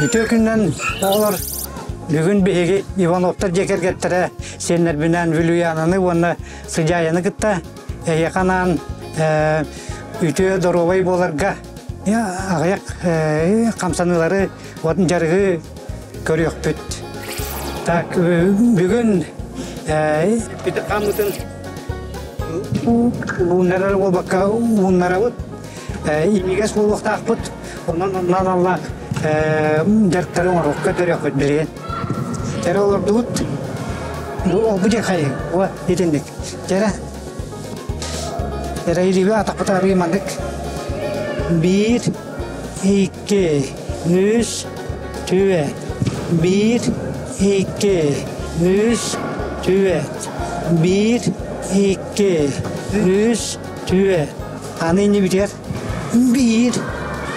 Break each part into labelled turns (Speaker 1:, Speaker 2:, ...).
Speaker 1: Үтүө күнүнэн оҕолор бүгүн биһиги Ивановтар дьиэ кэргэттэрэ сиэннэрбинээн Вилюянаны уонна Сыдьаайаны кытта эһиэхэ анаан үтүө доруобай буоларга аҕыйах хамсаныылары уонна дьарыгы көрүөхпүт. Так, бүгүн хааммытын ууннарар буолбакка ууннарабыт. Имигэс буолуохтаахпыт. Онон оннон аллаах дьарыктары оҥоруохха төрүөхпүт билигин. Эрэ олордубут. Бу олбу дьэ хайы. О, итинник. Дьэрэ. Эрэ илиибэ атахпыт арыы маннык. Биир, икки, үс, түөрт. Биир, икки, үс, түөрт. Биир, икки, үс, түөрт. Аны иннибитигэр биир,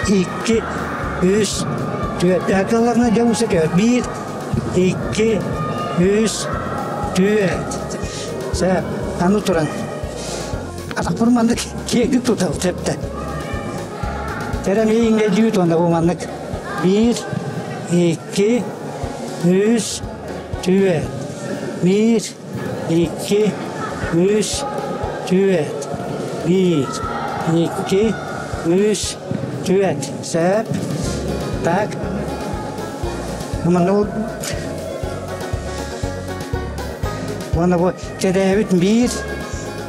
Speaker 1: икки, үс, түөрт. Тылларына дьэ уса түөрт. Биир, икки, үс, түөрт. Сөп. Аны туран. Атахпын маннык киэҥник тутабыт сөптө. Тэрэ мииҥҥэ дьүүт уонна бу маннык. Биир, икки, үс, түөрт. Биир, икки, үс, түөрт. Биир, икки, үс, түөрт. Сөп. Так. Манна Уонна бу кэдээбит биир,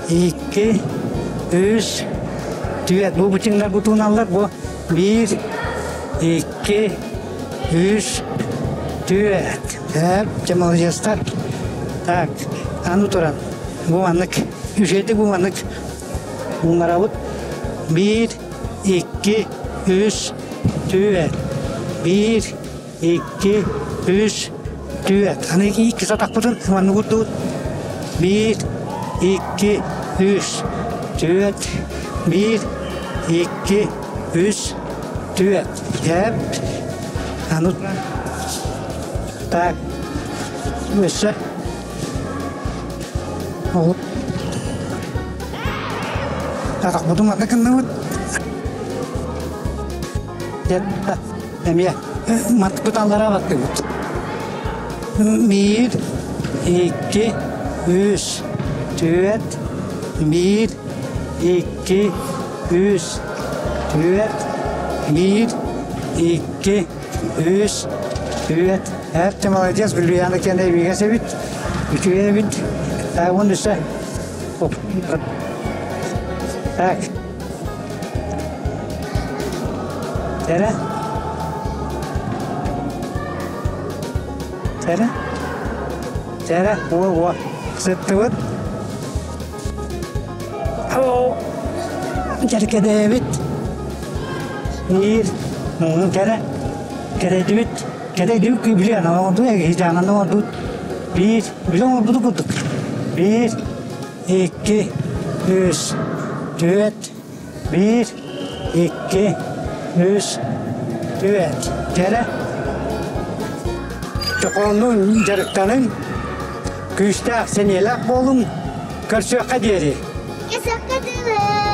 Speaker 1: икки, үс, түөрт. Бу бычыҥнар бутууналлар. Бу биир, икки, үс, түөрт. Сөп, дьэ молодецтар. Так, аны туран, бу маннык, үчүгэйдик бу маннык уунарабыт. Биир, икки, үс, түөрт. Биир, икки, үс, түөрт. Аны икки сатахпытын маннык уурдубут. Биир, икки, үс, түөрт. Биир, икки, үс, түөрт. Сөп. Аны так өссө ол атахпытын манна гынныбыт. Эмиэ матпыт аллара баттыбыт. Биир, икки, үс, түөрт, биир, икки, үс, түөрт, биир, икки, үс, түөрт. Эп, молодец, Бүлүйяна кэнэ имигэс эбит, үчүгэй эбит. Уон үсэ. Так. Эрэ. Эрэ. Эрэ, уо, уо. Сыттыбыт. Дьэркэдээбит. Биир, кэрэ. Кэрэйдибит. Кэрэйдибит билиэн оҥордук, эһиги оҥордубут. Биир, билэ оҥорбуту курдук. Биир, икки, үс, түөрт, биир, икки, үс, түөрт. Кэрэ. Чохооннуун дьарыктаныҥ, күүстээх, сэниэлээх буолуҥ, көрсүөххэ диэри.
Speaker 2: Көрсүөххэ диэри.